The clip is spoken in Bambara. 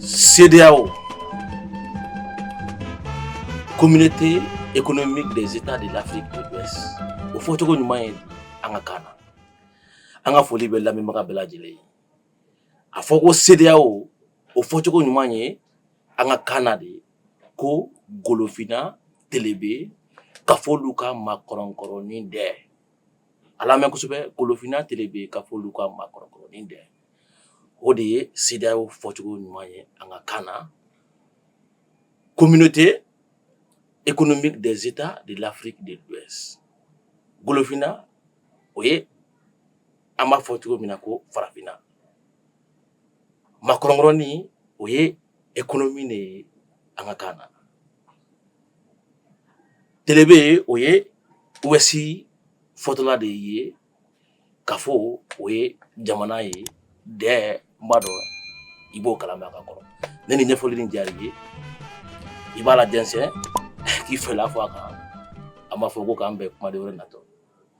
CEDEAO, Communauté économique des États de l'Afrique de l'Ouest, o fɔcogo ɲuman ye an ka kan na. An ka foli bɛ lamɛnbaga bɛɛ lajɛlen ye. A fɔ ko CEDEAO, o fɔcogo ɲuman ye an ka kan na de ko Golofinna Telebe kafolu ka makɔrɔnkɔrɔnin dɛ. A lamɛn kosɛbɛ, Golofinna Telebe kafolu ka makɔrɔnkɔrɔnin dɛ, o de ye CEDEAO fɔcogo ɲuman ye an ka kan na, Communauté économique des États de l'Afrique de l'Ouest. Golofinna, o ye an b'a fɔ cogo min na ko farafinna. Makɔrɔnkɔrɔnin, o ye économie de ye an ka kan na. Telebe, o ye ouest fɔtɔla de ye. Kafo, o ye jamana ye dɛ. N b'a dɔn i b'o kalama ka kɔrɔ. Ne ni ɲɛfɔli nin diyara i ye, i b'a la jɛnsɛn k'i fɛla fɔ a kan. An b'a fɔ ko k'an bɛn kumaden wɛrɛ natɔ.